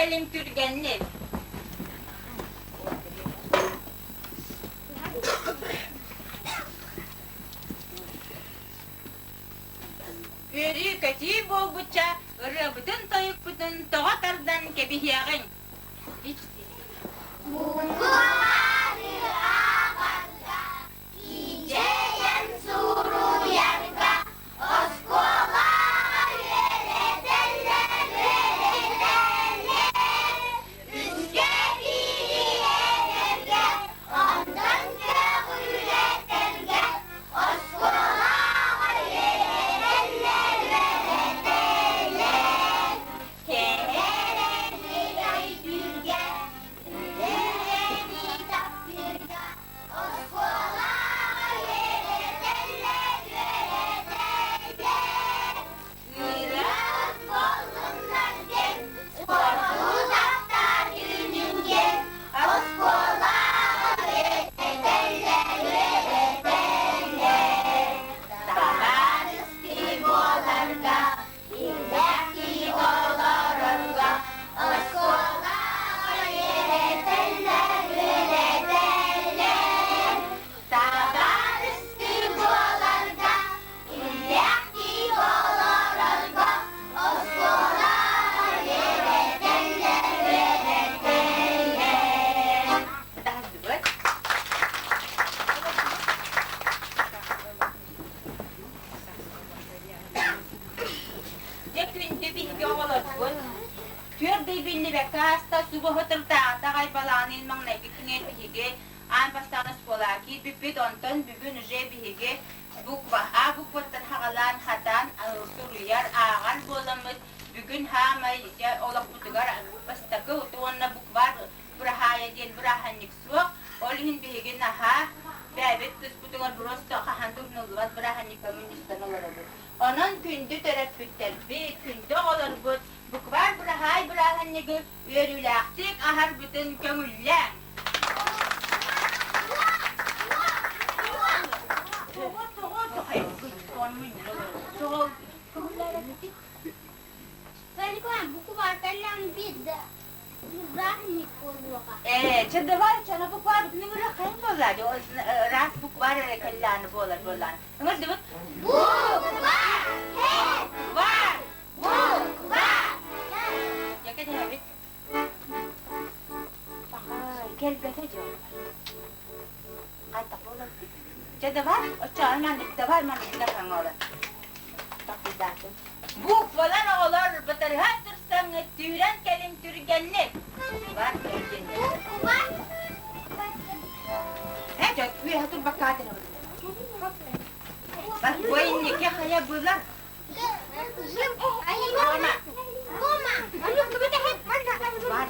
кэлиҥ түргэнник. Үөрүү-көтүү буолбучча ырыабытын-тойукпутун тоҕо тардан кэбиһиэҕиҥ. Буквары ааҕарга, кичэйэн суруйарга, оскуолаҕа үөрэтэллэр, үөрэтэллэр. Үскэ биири эбэргэ, онтон көҕүрэтэргэ, оскуолаҕа үөрэтэллэр, үөрэтэллэр. Кэрэни өйдүүргэ, үлэни таптыырга, оскуолаҕа үөрэтэллэр, үөрэтэллэр. Ыраах буоллуннар диэн, спорту таптаан үүнүҥ диэн, оскуолаҕа үөрэтэллэр, үөрэтэллэр. Табаарыстыы буоларга, иллээх киһи олорорго, оскуолаҕа үөрэтэллэр, үөрэтэллэр. Табаарыстыы буоларга, иллээх киһи олорорго, оскуолаҕа үөрэтэллэр, үөрэтэллэр. Таһырдыбыт. Дьэ күндү биһиги оҕолорбут түөрт ый биллибэккэ ааста субуһутурдааҕыта аҕай балаҕанын маҥнайгы күнүн биһиги аан бастаан оскуолаҕа киирбиппит, онтон бүгүн уже биһиги буква А букваттан хаҕалаан хатаан суруйар, ааҕар буоламмыт бүгүн хаамай дьэ олохпутугар бастакы уонна буквар быраһаайа диэн бырааһынньык суох. Ол иһин биһиги наһаа бэйэбит туспутугар просто хаһан да умнуллубат бырааһынньыкка мунньустан олоробут. Онон күндү төрөппүттэрбит, күндү оҕолорбут буквар быраһаай бырааһынньыгы үөрүүлээхтик аһарбытын көҥүллээҥ! Тоҕо, тоҕо, тоҕо, көҥүллээбэккитий? Ээ, чэ давай, чэ ана буквар бүтүн хайын буолла раз буквар эрэ кэллээн буолар буоллаан. Ыҥырдыбыт. Буква! Буквар! Буква! Яка дэһэбит. Пахай, кэлбэтэ дьон. Хайдах буолар? Чэ давай, оччоҕо маннык давай маннык хаҥалар. Такыйдаатын. Буквалар оҕолор батарыһа турсаҥҥыт түүрэн кэлин түргэнник. Бар кэлгиннэр. Буква! Э, дьэ, үөһэ турбакка Бар, бу инники хайа булар. Рома. Бар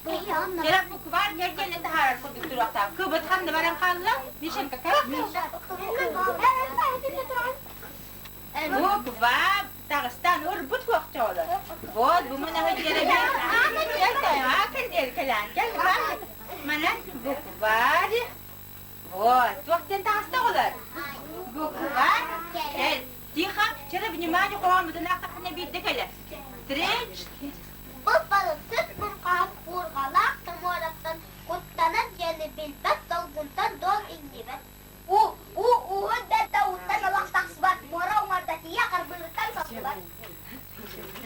Кэлэр буквар кэргэнэ таһаарар курдук туруохтаах. Кыбыт ханна баран хаалла? Мишенька, кэл. Буква таҕыстан урбут хуохчоолор. Вот, бу мана дьиэрэбин. Кэл, кэлээн, кэл, Манан букварь. Вот, туох диэн таҕыста оҕолор? Букварь. Кэл. Тихо, вчера внимание хоһооммутун аахтаххына биирдэ кэлэр. Три, Бу балыксыт бурҕаһын буурҕалаах да муораттан куттанар диэни билбэт долгунтан дуол иҥнибэт. Уу, уу ууһун бэрдэ ууттан олох тахсыбат, муора уҥарда тиийэ харбыырыттан саллыбат.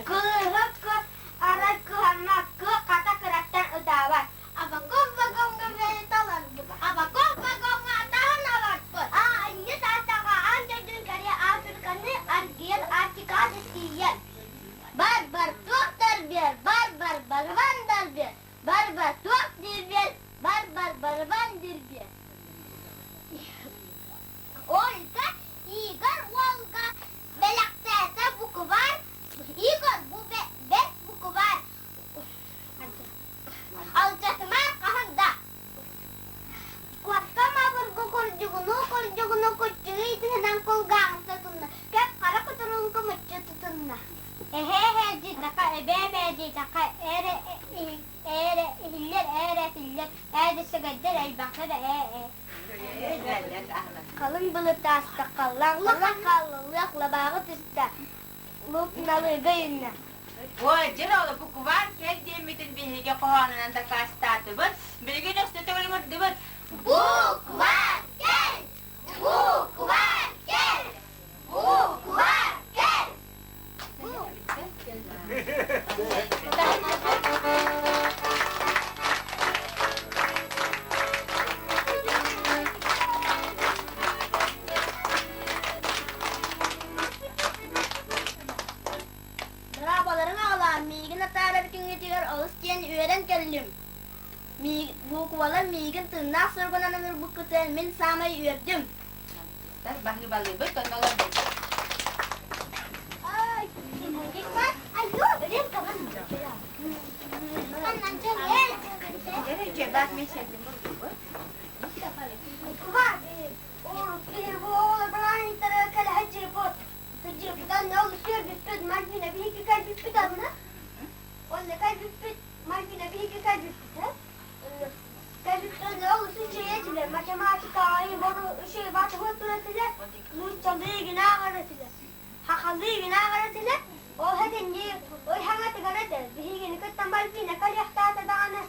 Кыыһы кы арай кыһаммат, кы хата кыраттан ытаабат. Абаков вагоҥҥа бэйэтэ олорбут, Абаков вагоҥҥа атаһын олорпут. Аа, инньэ саастааҕа аан дойдуну кэрийэ Африканы аргыйан Арктикаҕа тиийэн. Бар-бар туох дарбиэр, бар-бар барыбан дарбиэр, бар-бар туох диирбиэр, бар-бар барыбан диирбиэр. Ольга Игорь уолга бэлэхтээтэ букубаар, Игорь бу бэрт букубаар, алдьатымаар хаһан да. Куоска мабыргы курдьугунуу курдьугуну куччугуй тыһынан кулгааҕын сотунна, көп хара кутуругун кумуччу тутунна. Эһээ эһээ диэтэххэ, эбээ эбээ диэтэххэ, эрэ эрэ иһиллэр, эрэ этиллэр, ээ дэсэгэйдэр элбэхтэр ээ ээ. Халыҥ былыт ааста, халлаан халлаан хаалла, лыах лабааҕы түстэ, лук налыыга үүннэ. Уолдьар ол букваар кэл диэммитин биһиги хоһоонунан дакаастаатыбыт. Билигин өссө төгүлүҥүрдүбүт. Букваар кэл! Букваар кэл! Букваар кэл! Драабаларын аҕалаан миигин атаара бүтүҥҥүтүгэр олус диэн үөрэн кэллим. Буукубалар миигин тыыннаах суругунан ыҥырбыккытыгар мин саамай үөрдүм. Баһыыбалыыбыт, онно олорбут. Хахалыы гына этилэр, ол этиннии ой хаҥатыгар этэ, биһигини кытта Мальвина кэлиэхтээтэ даҕаны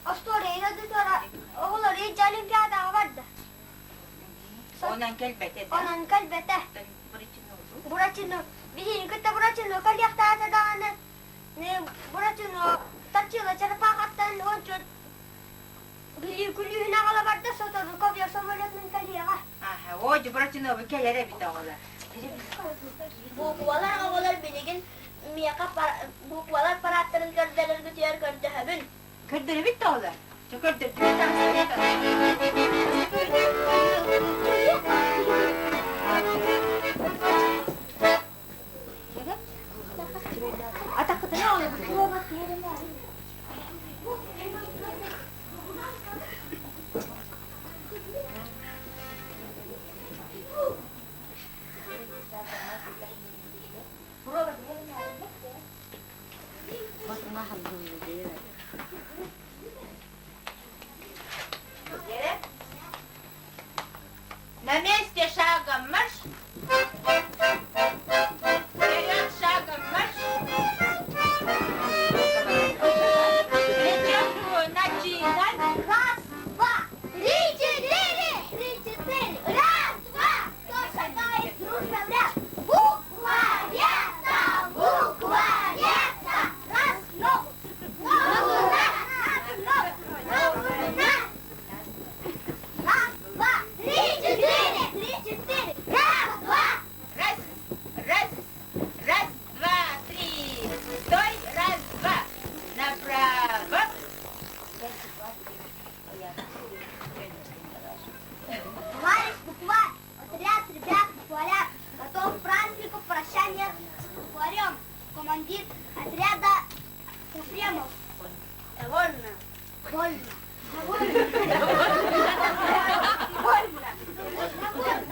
остуоруйаны да оҕолор илдьэ Олимпиадаҕа барда. Онон кэлбэтэ да? Онон кэлбэтэ. Буратино биһигини кытта Буратино кэлиэхтээтэ даҕаны Буратино Тачила черепахаттан ончу Билии күлүүһүн аҕала барда сотору ковер самолетунан кэлиэҕэ. Аха, оо, Буратино кэлэр эбит оҕолор. Буквалар оҕолор билигин миэхэ буквалар парааттарын көрдөрөргүтүгэр көрдөһөбүн. Көрдөрөбүт да оҕолор. Чэ көрдөрдүбүт Атаххытына оҕолор. На месте шагом марш! Вперед шагом марш! Плечом начинать! Раз, два, три, четыре! Три, четыре! Раз, два! Кто шагает дружно в ряд? Буква Е-та! Буква Е-та! Раз, ногу! Ногу на! Ногу! Ногу на! Раз, два, три, четыре! Три, четыре! Раз, два! Раз, раз, раз, два, три. Стой, раз, два. Направо. Товарищ букварь, отряд ребят букваря, готов к празднику прощания с букварем. Командир отряда Ефремов. Довольно. Больно. Больно.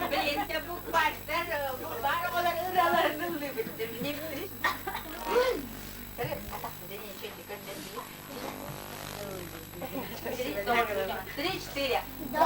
Блин, это букварь, букварь оҕолор ыраларын ыллыыбыт. Три, четыре. Да,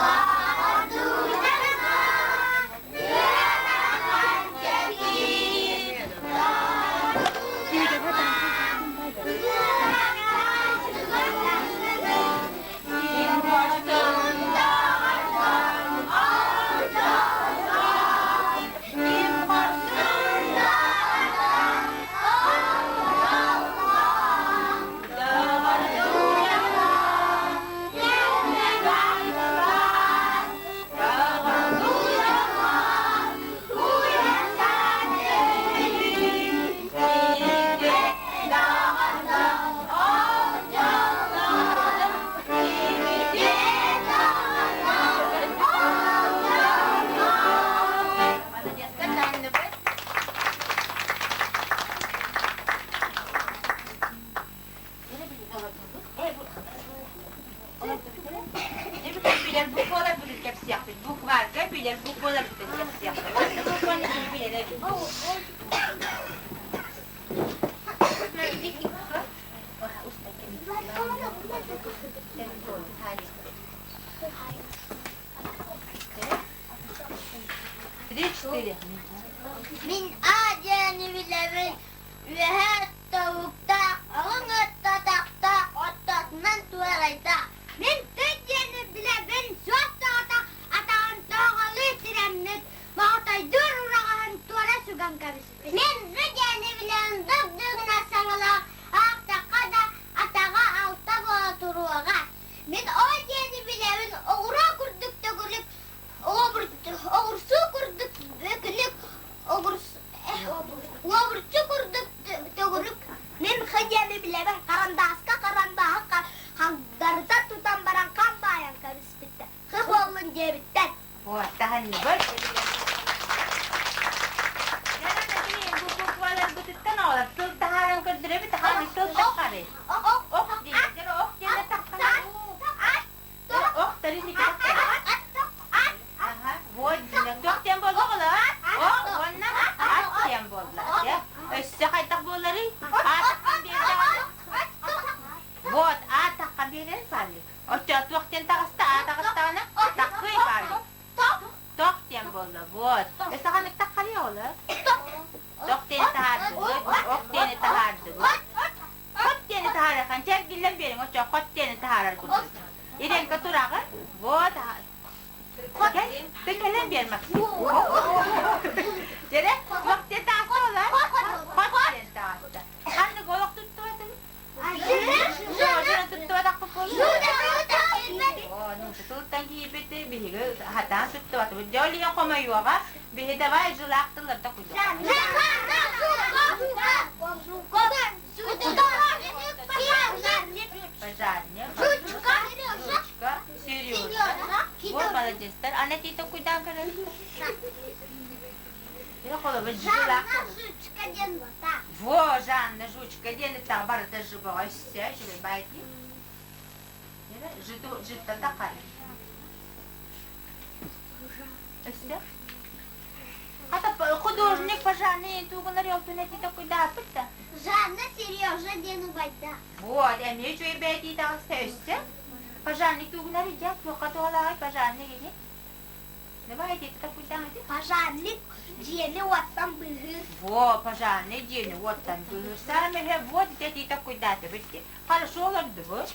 Билэр букваларбытын кэпсиэхпит, букварга билэр букваларбытын кэпсиэхпит. Букваны билэр эбит. Три, четыре. Мин А диэни билэбин, үөһээ билэбин харандааска харандааһы хагдарыта тутан баран хам баайан кэбиспиттэр. Хы буоллун диэбиттэр. Вот, таһынныбыт. Букваларбытыттан оҕолор тыл таһааран көрдөрөбүт, хааны тыл таххары. Ох диэн, ох диэн таххары. Ох тарин Ага, вот, туох диэн буолла оҕолор? Ох уонна ат диэн буолла. Өссө хайдах буоларый? Аат биэрдэҕинэ? Вот, аат тахха биэрэр паллик. Оччо туох диэн таҕыста? Аат таҕыстаҕына таккый паллик. Тох диэн буолла, вот. Өссө ханнык таххарый оҕолор? Тох диэни таһаардыбыт, ох диэни таһаардыбыт. Хот диэни таһаарыаххан, чэргиллэн биэриҥ, оччо хот диэни таһаарар курдук. Иренка тураҕын? Вот, Кэл, кэлэн биэр Максим. Дьэрэ, туох диэн таҕыста ола? Хот диэн таҕыста. Ханнык олох туттубатыҥ? Жора туттубатахпыт буолла? Оо, нуучча тылыттан киирбит биһиги хатаан туттубатыбыт. Дьэ, ол иһин хомойуоҕа, биһи давай жылаах тылларда куйдук. Пожарник, Жучка, Сережа. Вот молодецтар. Ана тиитэ куйдаан көрөр. Жанна Жучка диэн бота. Во, Жанна Жучка диэн итаа барыта жыбаҕа өссө үчүгэй баайдыы. Житу житта тахар. Өссө? Хата художник пожарный тугунар ёлтун этите куйдааппыт да. Жанна Сережа диэн убайда. Вот, эмиэ үчүгэй бэйэтии таҕыста өссө. Пожарный тугунар идэ, туохха туһалааҕый пожарный ини? Давай эти такуйдаан эти. Пожарник дьиэни уоттан быыһыыр. Во, пожарный дьиэни уоттан быыһыыр. Саамэһэ вот ити такуйдаатыбыт ди. Хорошо олордубут.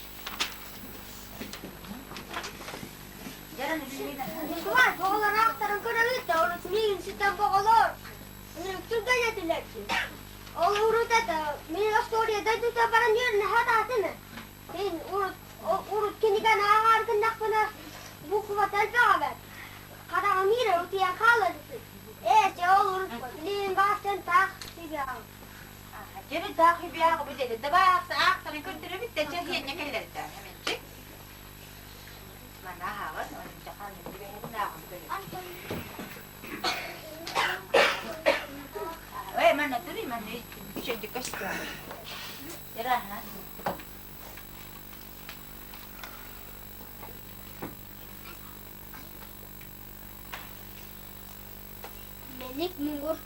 Николай, оҕолор аахтарын көрөбүт да, урут миигин ситэн оҕолор түргэн этилэр Ол урут это, мин остуоруйа дойдута баран үөрэнэ сатаатым. Мин урут, урут кинигэни ааҕаар гыннахпына буквата элбэх эбээт. Хараҕым иирэ утуйан хаалар үһү. Ээ, чэ ол урут билигин баастан таах сибиэҕим. Дьэ таах үбүаҕы деді. Давай аахтарын көрдөрөбүт да чэ хиэнньэ кэллэрдэ. Эменчик. Мана аһаҕын, ончахан түбэһэрин ааҕын көрөбүт. Ой, манна туруй, манна үчүгэйдик көстүө. Ираха. Мэник муҥур.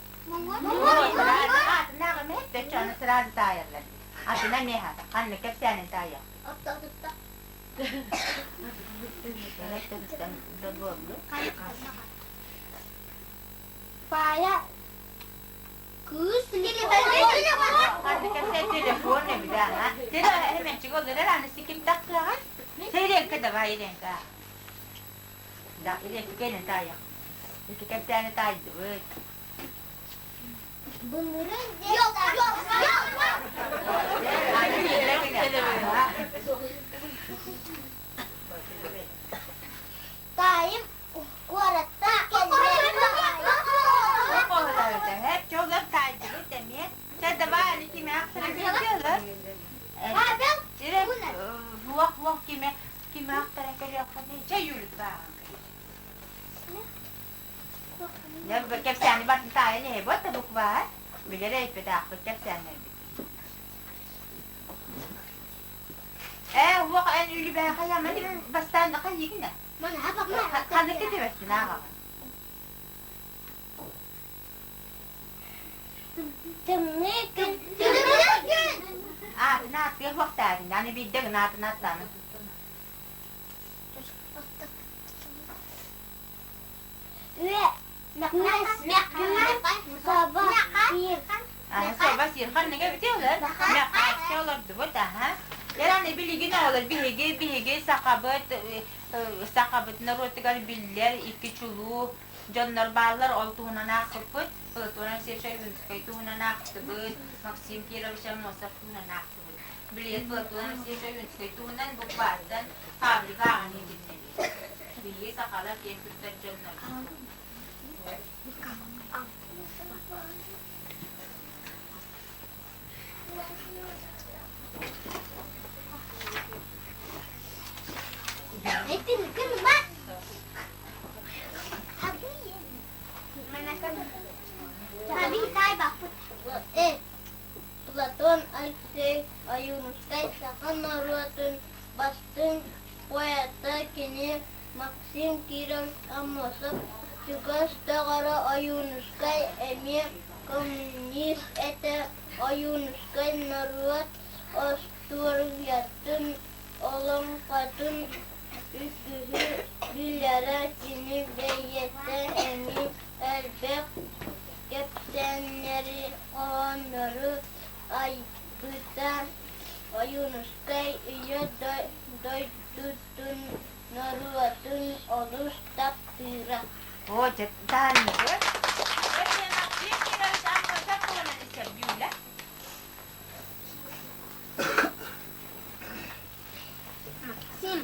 Аатынааҕы мэһэттэ чону сразу таайаллар. Атына миэхэ ханна кэпсээнин таайа. Пая кыыс Ханна кэпсээн телефон эбит аа. Теле эменчик олорор аны сиким тахсыаҕын. Сэренка давай Иренка. Да, Иренка кэлин таайа. Ити кэпсээни таайдыбыт. Былырын Yok yok yok. Таайым куоратта Hep таайдыбыт эмиэ. Чэ, давай, аны кими ахтара көрүөххэ Лох лох кими кими ахтара көрүөххэ Чэ, Юлик бааҕын Кэпсээни батын таайан эһэ бот буква билэр эйпетаахпыт кэпсээннэрбит. Ээ, уох эн үлүбэһэ хайаман бастаан хайыгына. Ханнык кэтибэттин ааҕаҕын. Тымныы күн. Тымныы күн. Аатын ааттыах уохтаатын, аны биирдэ гына аатын ааттааны. Соба сир ханныга бүтүөлөр. Мэхээччэ олордубут аха. Яраны билигин оҕолор биһиги биһиги сахабыт сахабыт норуотугар биллэр икки чулуу дьоннор бааллар ол туһунан аахпыппыт. Платон Алексеевич Ойуунскай туһунан аахтыбыт, Максим Кирович Аммосов туһунан аахтыбыт. Билигин Платон Алексеевич Ойуунскай туһунан букваартан фабрика ааҕан иһитиннэбит. Биһиги сахалар киэн туттар дьоннор. Өлөксөй Ойуунускай саха норуотун бастыҥ поэта кини Максим Кирович Аммосов чугас доҕоро Ойуунускай эмиэ коммунист этэ Ойуунускай норуот остуоруйатын, олоҥхотун үгүһү билэрэ кини бэйэтэ эмиэ элбэх кэпсээннэри, хоһооннору айбыта Ойуунускай Ийэ дойдутун, норуотун олус таптыыра. Оо, дьэ, таһынныбыт. Максим Кирович Аммосов туһунан истэрдүүлэ. Максим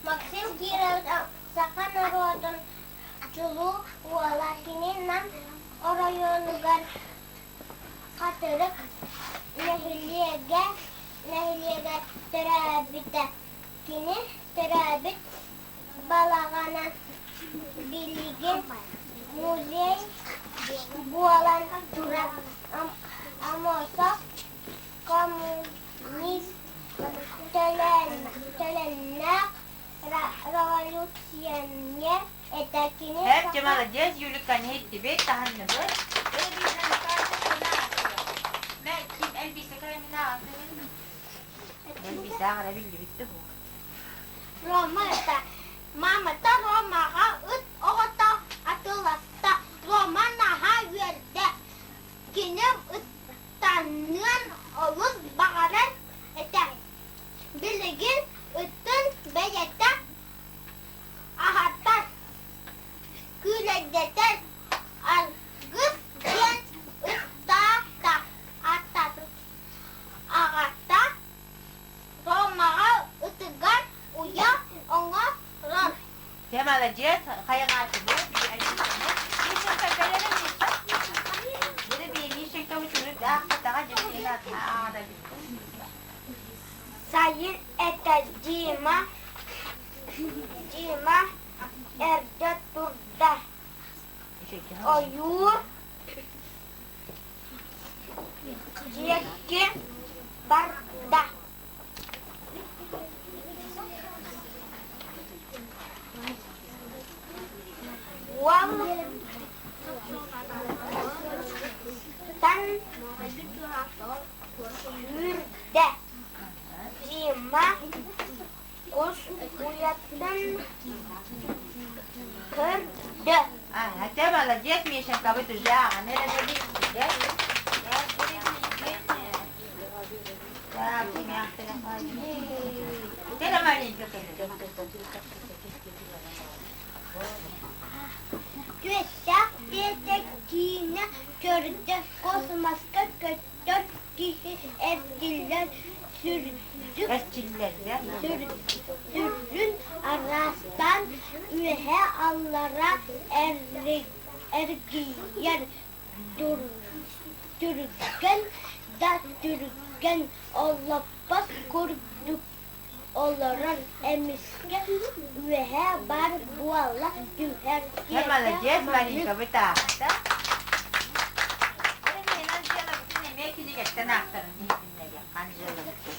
Максим Кирович саха норуотун чулуу уола кини Нам оройуонугар Хатырык нэһилиэгэ нэһилиэгэр төрөөбүтэ. Кини төрөөбүт балаҕана билигин музей буолан турар. Аммосов коммунист төлөннөөх революционер этэ. Кини Эп, дьэ, молодец, Юлика, не иттибит, таһынныбыт. Рома это мамата Ромаҕа ыт оҕото атыыласта. Рома наһаа үөрдэ. Кини ыттаныан олус баҕарар этэ. Билигин ыттын бэйэтэ аһатар, күүлэйдэтэр, аргыс диэн ыттаата ааттаата. Аҕата Ромаҕа ытыгар уйа оҥорор. Дьэ, молодец, хайҕаатыбыт. Мишенька, кэлэрэ Миша. Били Мишенька учурук аахпатаҕа дьэ Сайын этэ Дима, Дима эрдэ турда. Ойуур диэки барда. Уол тан сүүрдэ. Дима кус уйатын көрдө. А, ты молодец, Мишенька, вы уже Түөстээх диэтэ киинэ көрдө, космоска көтөр киһи эргиллэр сүрдүк сүрүн араастаан үөһэ-аллара эргийэр Түргэн да түргэн олоппос курдук олорон эмискэ үөһэ баар буола түһэр Молодец, Маринка, бытаахта. Эмиэ кинигэттэн аахтарын иһитиннэриэх Анжелабытын.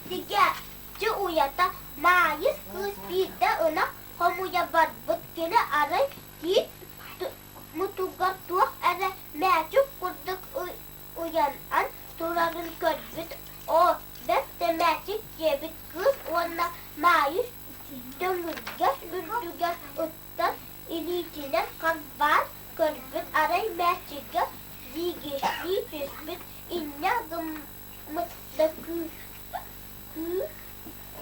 Тигээччи уйата Маайыс кыыс биирдэ ынах хомуйа барбыт кини арай тиит мутугар туох эрэ мээчик курдук уйанан турарын көрбүт. Оо, бэрт да мээчик диэбит кыыс уонна Маайыс төҥүргэс үрдүгэр ыттан илиитинэн харбаан көрбүт арай мээчигэ диигирдии түспүт инньэ гыммыт да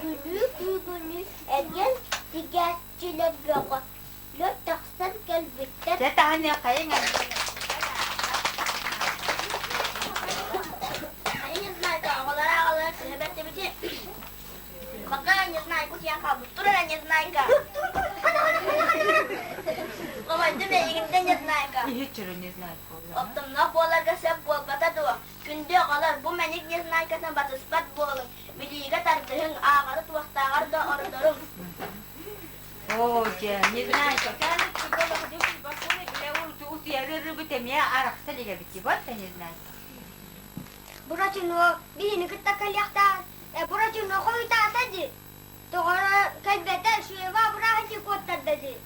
күлүү-күүгүнүү эргэн тигээччилэр бөҕөлөр тахсан кэлбиттэр Дьэ таһыныа хайыҥ Я не знаю, оҕолоро оҕолоро төһө Пока не знаю, кутуйан хаалбыт. Турара незнайка. Хомойдум эйигиттэн незнайка. Иһиччөрө незнайка Оттомноох буоларга сөп буолбата дуо? Күндү оҕолор, бу мэник незнайкатын батыспат буолуҥ, билиигэ тардыһыҥ. дьарыктаһыҥ, ааҕары туохтааҕар да ордоруҥ. Оо, дьэ, не знаю, эмиэ арахса илигэбит, вот не знаю. Буратино биһини кытта кэлиэхтээх. Буратино хойутаата дии. Тоҕоро кэлбэтэ, Шева бырааһынньык куоттарда дии.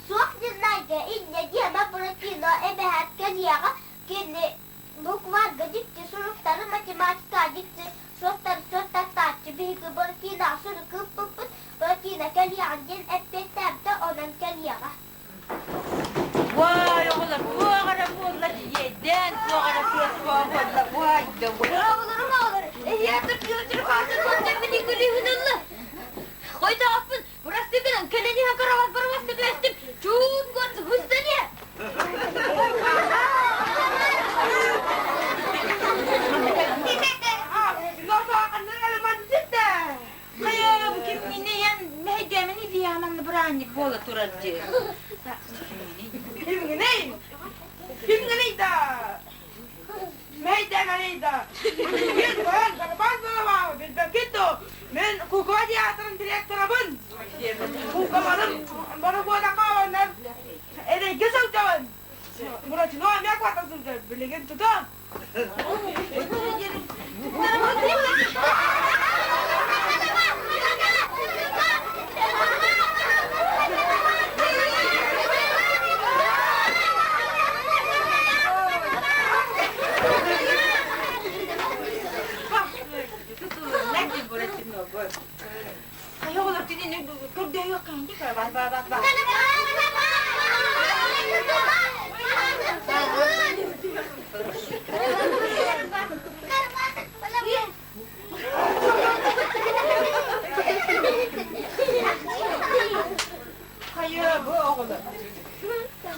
Суох не знайка, инньэ диэмэ Буратино эбэһээт кэлиэҕэ кини букварга дьикти суруктары математика дьикти суоттары суоттартааччы биһиги Буратиноҕа сурук ыыппыппыт Буратино кэлиэҕин диэн эппиэттээбитэ онон кэлиэҕэ. Уай, оҕолор, туох эрэ буолла дьиэдэн, туох эрэ тыас буолла, уай да уай. Оҕолорум, оҕолор, эһиэхэ Петр Павлович уонна күлүүһүн ылла. Хойдооппун, бырастыы гынан, кэлэн иһэн карават барабаска түбэстим, чуут горд хыстане. Хайа, бу кимҥинийэн мэһэйдээмин идеяманна быраанньык буола турар дии. Кимҥиний? Кимҥиний да? Мэһэйдээмэний да? Мин тойон Карабас Балабаев билбэккит дуо? Мин кукла театрын директорабын. Куколарым борогуодака онон эрэйгэ сылдьабын. Буратино эмиэ куотан сылдьар. Билигин тутан. Хайа оҕолор кинини көрдөһүөххэ бар бар бар бар. Хайа бу оҕолор.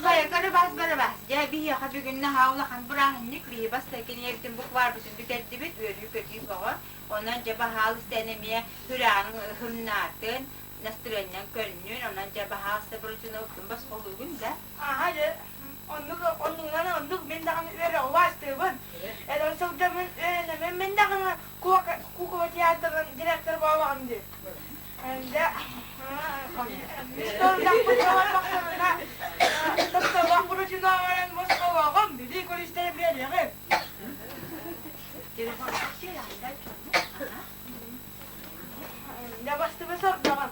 Хайа Карабас Барабас, дьэ биһиэхэ бүгүн наһаа улахан бырааһынньык биһи бастакы кинигэбитин букварбытын бүтэрдибит, үөрүү-көтүү бөҕө. Онон дьэ баһаалыста эн эмиэ сүрэҕиҥ ыһымнаатын, настырыанньаҥ көрүннүн, онон дьэ баһаалыста Бручуновтун босхолуугун да? Аха дьэ, оннук оннугунан оннук мин даҕаны үөрэ убаастыыбын. Эдэр сылдьаммын үөрэнэммин мин даҕаны куукула театрын директор буолаҕым дии. Дьэ, тапталлаах Бручуноваран босхолооҕум, билии көрүстэрэ биэриэҕим. Дабастыбы сордоҕом.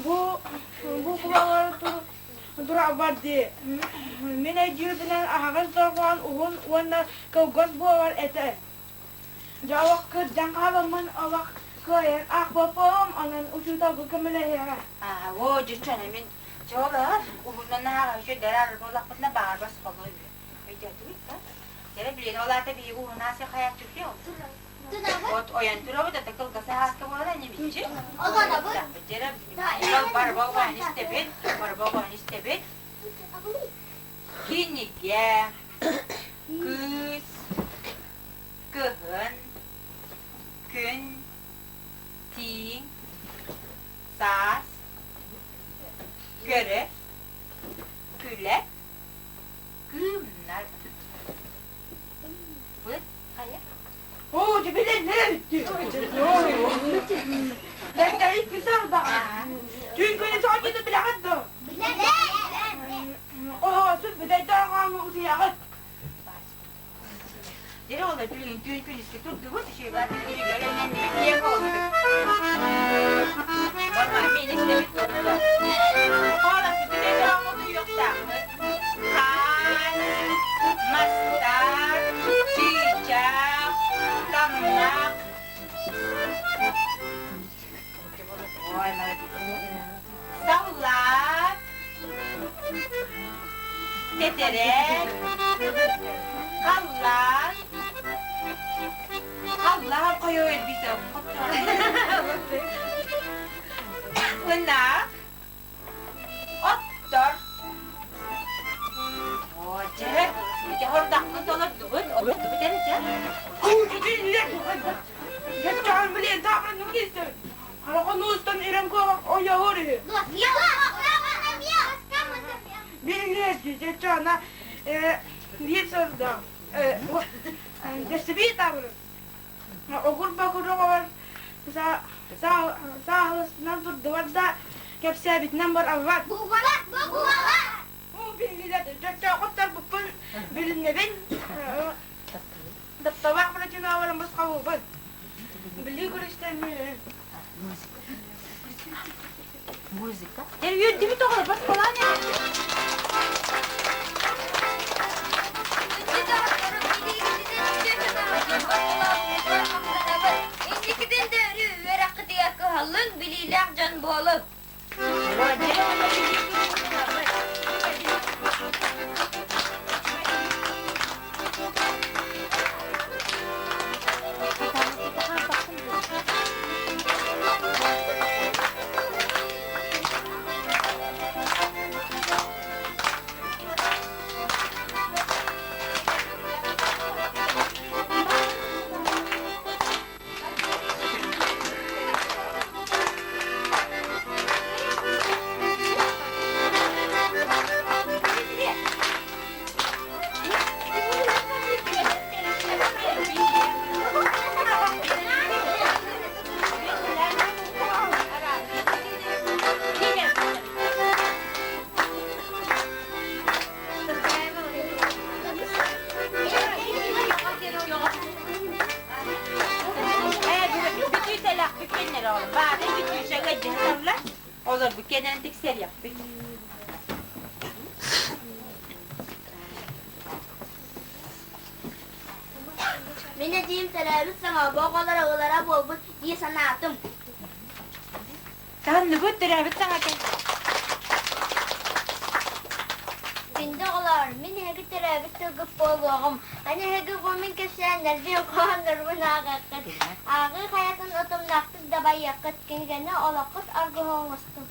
Бу бу турабар дии. Мин өйдүүрбүнэн аһаҕас дорҕоон уһун уонна кылгас буолар этэ. Дьэ олох кырдьан хаалыммын олох кыайан аахпаппым, онон учууталга көмөлөһүөҕэ. Аа, оо, дьүччэне мин чоолор уһуннан ааҕа үчүгэй арыр буоллахпытына баарбас холуй. Өйдөөтүгүт да? Дьэ, билин ол аата биһиги уһунаас хайааччыппый ол. Вот ойон турабыт, это кылгас ааска буолан небиччи. Дьэ, барбалҕаан истэбит, барбалҕаан истэбит. Кинигэ, кыыс, кыһын, күн, тииҥ, саас, көрө, күлэ, Кыымнар. Быт хайа? Оо, билиннэр Бэртэри күсардаҕа. Түүн күнү соһуйбуту билэҕит дуо? Оһоосун бүтэйдээҕээҥи утуйаҕыт. Дere ola билигин түүн күнүскэ турдубут, үчүгэй киэҥ олбут. Барма мин истэбит турду. Хооласы бүтэйдээҕи утуйуохтаахпыт. Хаан, мастар, чыычаах, таммах. Саллаат, тэтэрээт, халлаан, халлаан хойоо элбисе Ынах, оттор. Оо, дьэ, ити хордахпын толордубут, олордубут эрэ дьэ. Кэччэҕин билиэн таабырын киирсэбин. Хараҕын уустан ирэн куобах ойоһор үһү. Билиэс дьэччэҕинэ биир сордоох. Дэсибии таабырын. Огур бокуругар Сааһыласпынан турдубар да, кэпсээбитинэн бараллар. Бугала, бугала! Биллилэр, дьоччоохуттарбыппын билиннэбин. Тапталаах бырачынааларым босхолуубун. Билии көрүстэн Музыка. Үөрдүбүт оҕолор босхолоон Инникитин да өрүү үөрэххитигэр кыһаллыҥ, билиилээх дьон буолуҥ. Олор бу кэнэн тиксэриэхпит. Мин эдьиийим төрөөбүт саҥа оҕолоро ылара буолбут дии санаатым. Таһынныбыт төрөөбүт саҥа кэл. Күндү оҕолоор, мин эһиги төрөөбүт тылгыт буолуоҕум. Аны эһиги бу мин кэпсээннэрбин, хоһооннорбун ааҕыаххыт. Ааҕыы хайатын утумнаахтык дабайыаххыт, кинигэни олоххут аргыһа оҥостуҥ.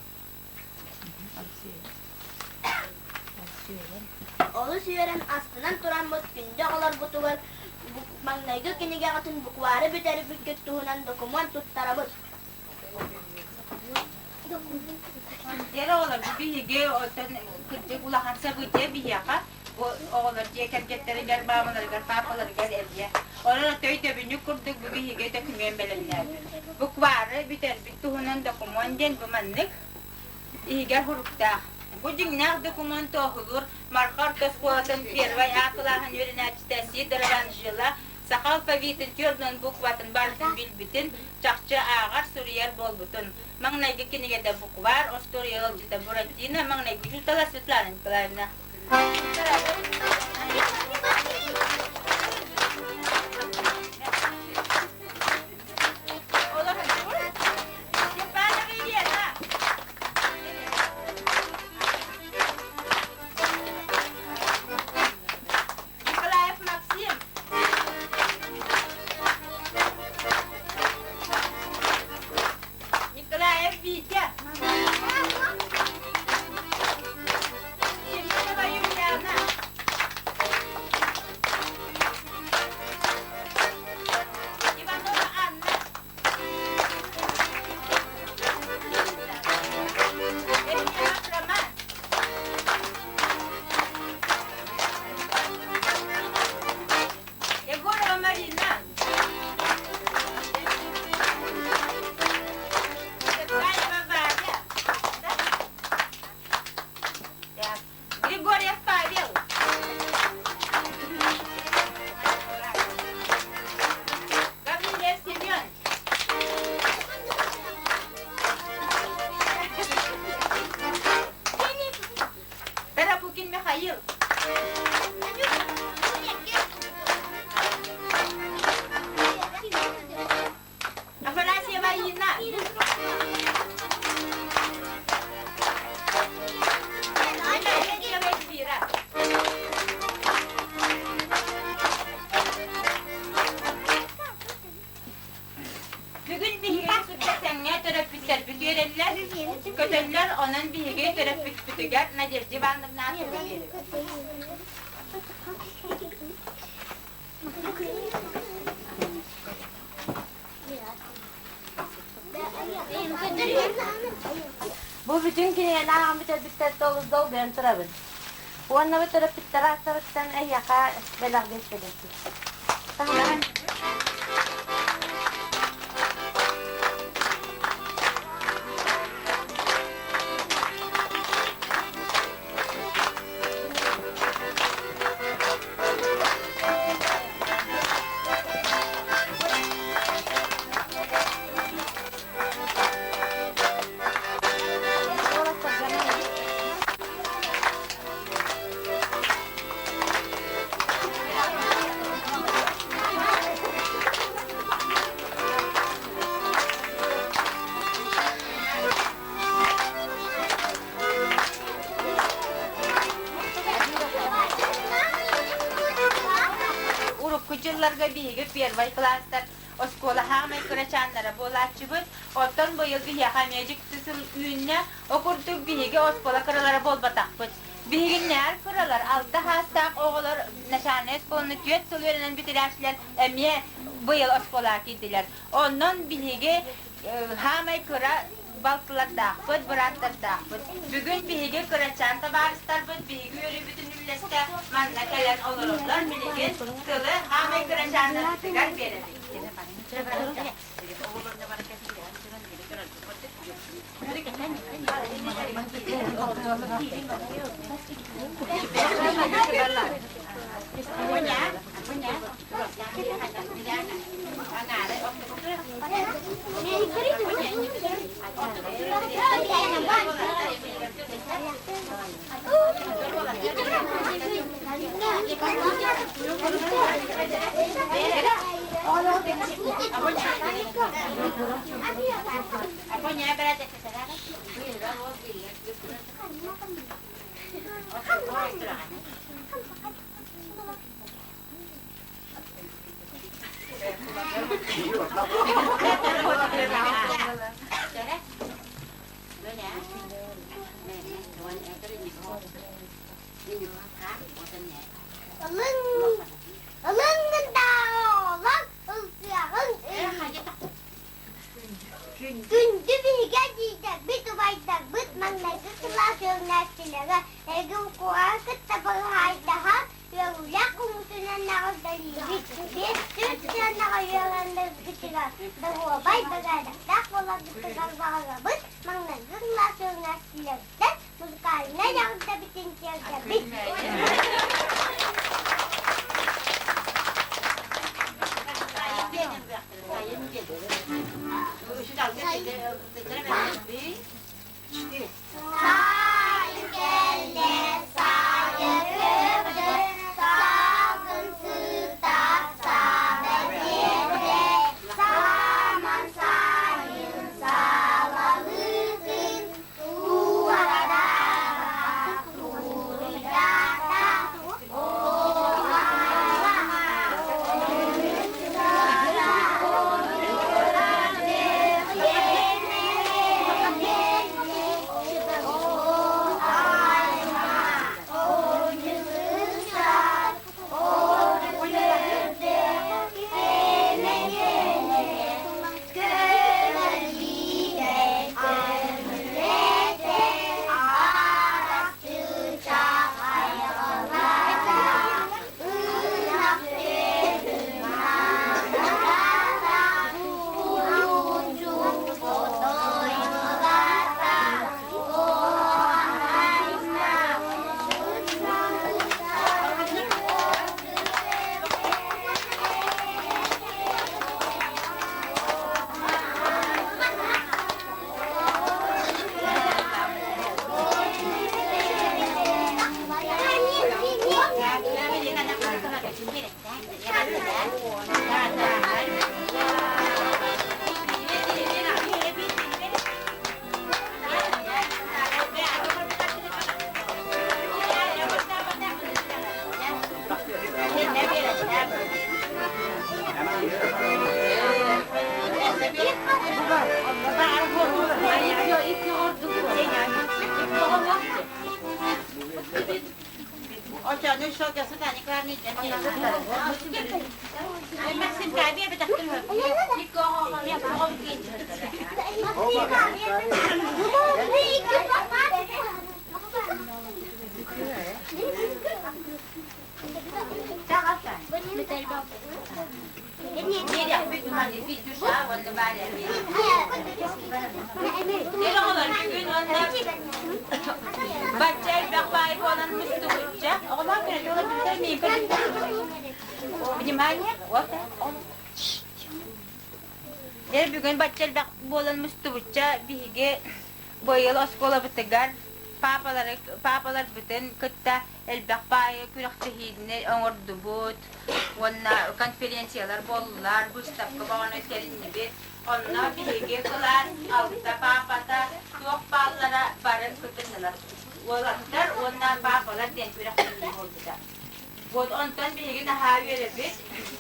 Олус үөрэн, астынан тураммыт күндү оҕолорбутугар маҥнайгы кинигэҕитин буквары бүтэрбиккит туһунан докумуон туттарабыт. Дьэ оҕолор биһиги оттон кырдьык улахан событие биһиэхэ бу оҕолор дьиэ кэргэттэригэр, маамаларыгар, паапаларыгар эмиэ. Онон өйдөбүнньүк курдук бу биһиги дөкүмүөн бэлэмнээбит. Буквары бүтэрбит туһунан докумуон диэн бу маннык иһигэр суруктаах. Бу дьиҥнээх докумуон туоһулуур Марха орто оскуолатын первай А кылааһын үөрэнээччитэ Сидорова Анжела саха алфавитын түөрт букватын барытын билбитин, чахчы ааҕар, суруйар буолбутун. Маҥнайгы кинигэтэ буквар, остуоруйа ыалдьыта Буратино, маҥнайгы учуутала Светлана Николаевна. Степанова Елена. Николаев Максим. Николаев Витя. Семенова Юлиана. Иванова Анна. Евгеньев Роман. Егорова Марина. Цепкаева Варя. Так. Григорьев Павел. Гаврилев Семен. Тарапукин Михаил. Афанасьева Инна. Иннокентьева Эльвира. Бүгүн биһиги сүппэтэҥҥэ төрөппүттэрбит үөрэллэр, көтөллөр, онон биһиги төрөппүппүтүгэр Надежда Ивановна тылы биэрэбит. Бу бүтүн кинигэни ааҕан бүтэрбиттэр олус долгуйан турабын. Уонна бу төрөппүттэр ааттарыттан эһиэхэ бэлэх биэртэлиэхпит. сылларга биһиги первай кылаастар оскуола хаамай кырачааннара буолааччыбыт. Оттон быйыл биһиэхэ эмиэ дьикти сыл үүннэ. О курдук биһиги оскуола кыралара буолбатахпыт. Биһигиннээр кыралар алта саастаах оҕолор начальнай оскуоланы түөрт сыл үөрэнэн бүтэрээччилэр эмиэ быйыл оскуолаҕа киирдилэр. Онон биһиги хаамай кыра балтылардаахпыт, бырааттардаахпыт. Бүгүн биһиги кырачаан табаарыстарбыт биһиги үөрүүбүтүн үллэстэ манна кэлэн олороллор. Билигин тылы хаамай кырачааннарбытыгар биэрэбит. Ылыҥ ылсыаҕыҥ Күндү биһиги эдьиийдэрбит, убайдарбыт маҥнайгы кылаас үөрэнээччилэрэ эһиги укуоһа кытта быһайдаһан үөрүүлээх кумусунан эҕэрдэлиибит. 500 сыанаҕа үөрэнэргитигэр доруобай, бэрээдэктээх буоларгытыгар баҕарабыт. Маҥнайгы кылаас үөрэнээччилэриттэн музыкальнай эҕэрдэбитин тиэрдэбит. Сайын кэллэ, сайын көптө, салгын сыта саба биэрдэ, саман сайын салалыытын туорадаҕа туруйата, Бачча элбэх баай буолан мустубучча, оҕолор Внимание, вот. Дьэ бүгүн бачча элбэх буолан мустубучча биһиги быйыл оскуолабытыгар паапалары паапаларбытын кытта элбэх баайы күрэхтэһиини оҥордубут уонна конференциялар буоллулар, выставка бөҕөнү тэриннибит. Онно биһиги кылаас алта паапата туох бааллара бары кытыннылар. Уолаттар уонна паапалар диэн күрэхтэһии буолбута. Вот онтон биһиги наһаа үөрэбит.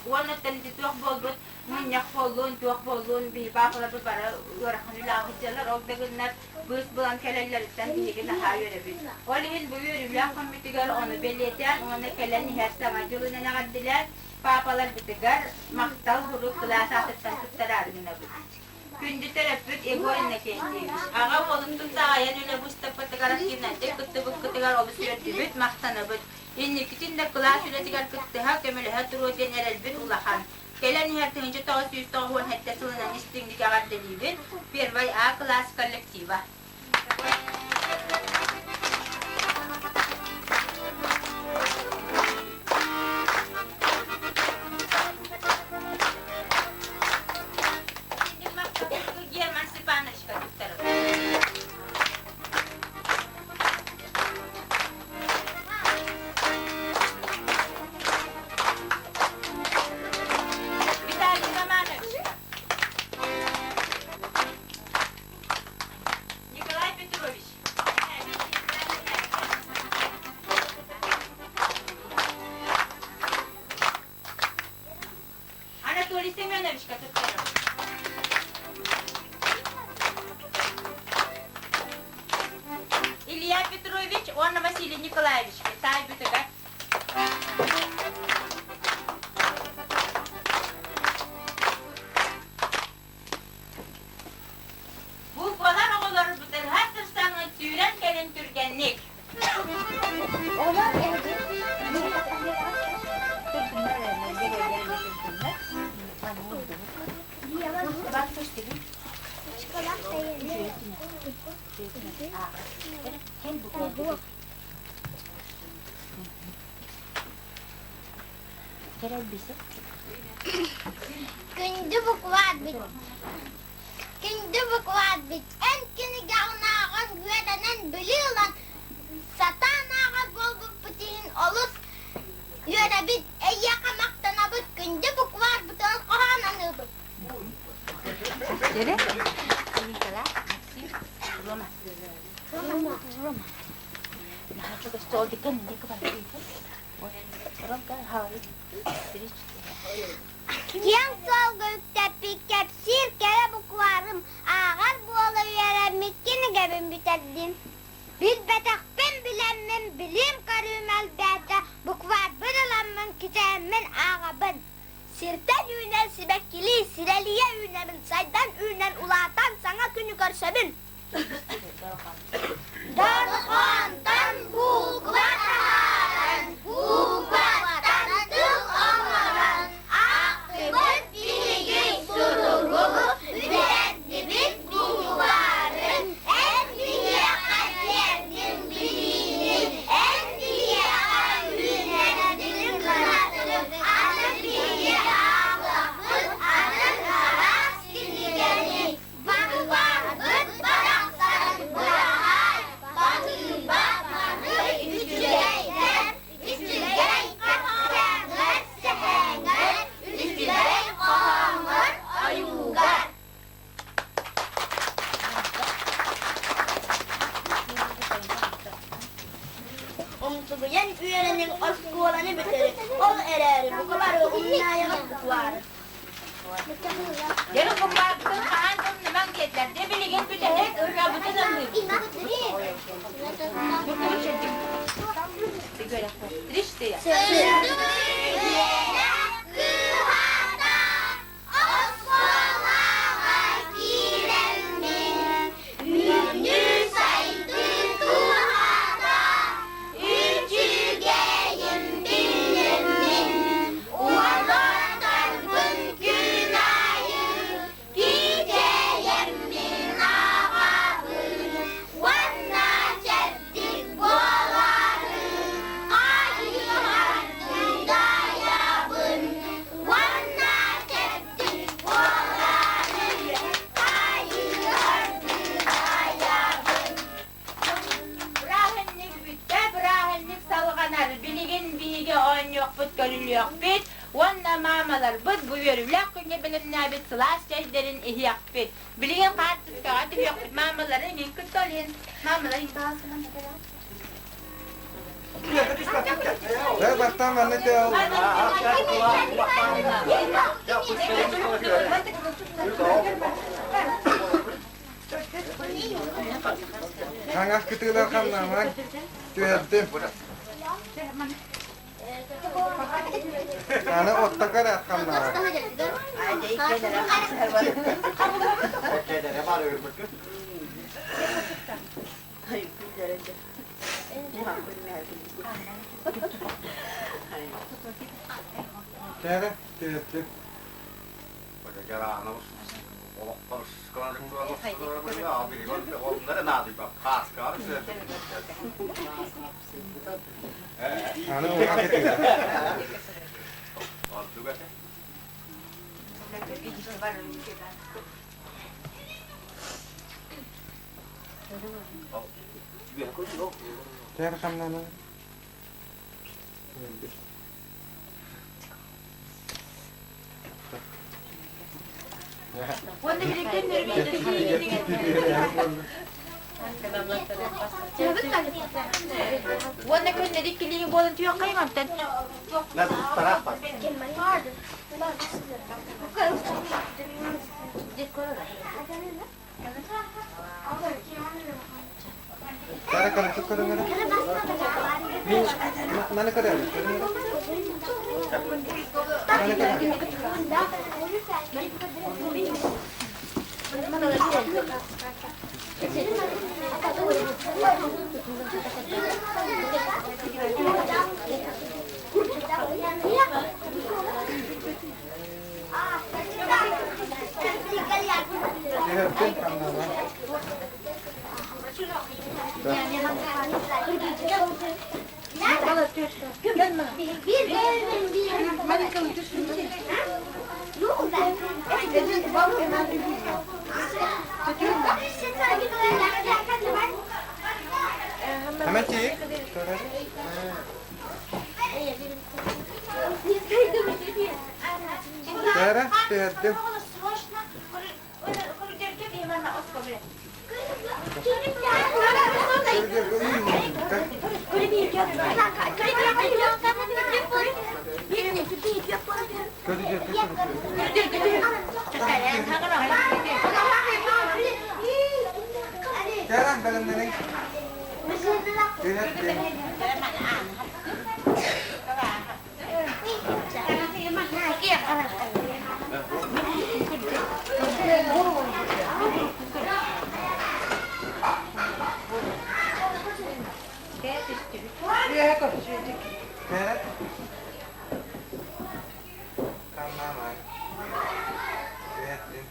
Уонна ити туох буолбут мунньах буоллун, туох буоллун, биһи паапаларбыт бары ыарахан үлэҕэ сылдьаллар, ол да гыннар быыс булан кэлэллэриттэн биһиги наһаа үөрэбит. Ол иһин бу үөрүүлээх күммүтүгэр ону бэлиэтээн уонна кэлэн иһэр Саҥа дьылынан эҕэрдэлээн паапаларбытыгар махтал сурук кылаас аатыттан туттараары гынабыт. Күндү төрөппүт Егор Иннокентьевич, аҕа уолун кытта айан үлэ быыстапкатыгар активнайдык кыттыбыккытыгар олус үөрдүбүт, махтанабыт. Инникитин да кылаас үлэтигэр кыттыһа, көмөлөһө туруо диэн эрэлбит улахан. Кэлэн иһэр 1997 сылынан истиҥник эҕэрдэлиибит. Первай А кылаас коллектива. Герман Степановичка туттарабын. Виталий Романович. Николай Петрович. Анатолий Семеновичка туттарабын. Илья Петрович уонна Василий Николаевич таайбытыгар. Буквалар оҕолор бытырһар сырсаҥҥыт сүүрэн кэлин түргэнник. Күндү букварбыт, күндү букварбыт, эн кинигэҕин ааҕан үөрэнэн билии ылан сатаан ааҕар буолбуппут иһин олус үөрэбит, эйиэхэ махтанабыт, күндү букварбытын хоһоон аныыбыт. Рома. Рома. Киэҥ суолга үктэппит кэпсиир кэрэ букварым ааҕар буола үөрэммит кинигэбин бүтэрдим. Билбэтэхпин билэммин билиим-көрүүм элбээтэ, букварбын ыламмын кичээммин ааҕабын. Сиртэн үүнэр сибэккилии сирэлийэ үүнэбин, сайдан үүнэн улаатан саҥа күнү көрсөбүн. Дорҕоонтон буква таһааран, букваттан тыл оҥорон, аахтыбыт биһиги суругу, бүтэрдибит буквары, эн биһиэхэ тиэрдин билиини, эн биһиэхэ үүнэрдин кынатын, аны биһиги ааҕыахпыт атын араас кинигэни. Букварбыт барахсан быраһаай, баһыыба маны үчүгэйдэр, үчүгэй кэпсээҥҥэр, сэһэҥҥэр, үчүгэй хоһооҥҥор, ойуугар. Умсугуйан үөрэниҥ оскуоланы бүтэриҥ, ол эрээри бука бары умнаайаҕыт буквары. Дьэ, букварбытын хаһан тумнумаҥ диэтилэр. Дьэ, билигин бүтэһик ырыабытын ыллыыбыт. Три-четыре. Кыһата оскуолаҕа киирэммин, үүнүү-сайдыы туһата, үчүгэйин биллиммин, уолаттарбын күн аайы кичэйэммин аҕабын уонна чэбдик буолары хайыһардыы дайабын уонна чэбдик буолары хайыһардыы дайабын. Бырааһынньык бүттэ, бырааһынньык салҕанар. Билигин биһиги оонньуохпут, көрүлүөхпүт уонна маамаларбыт бу үөрүүлээх күҥҥэ бэлэмнээбит сылаас чэйдэрин иһиэхпит. Билигин хаартыскаҕа түһүөхпүт. Маамалары иҥин кытта ол иһин маамалар иҥин баҕасынан. Бастаан манна Хаҥас кытыылар хамнаамаҥ, түһэрдим. Аны оттоко эрэ хамнаамаҥ. Кэрэ, түһэрдим. Аны уҥа кытыыта. Кэр хамнана. Уонна күннэри килиһи буолан түөх хайымамтан. Кара көрө көрүҥ Маны көрө. Маны көрө. Hemen Бээрэ, түһэрдим. Кэрэн бэлэмнэниҥ. Түһэрдим. Кэрэ. Хамнаамай. Түһэрдим.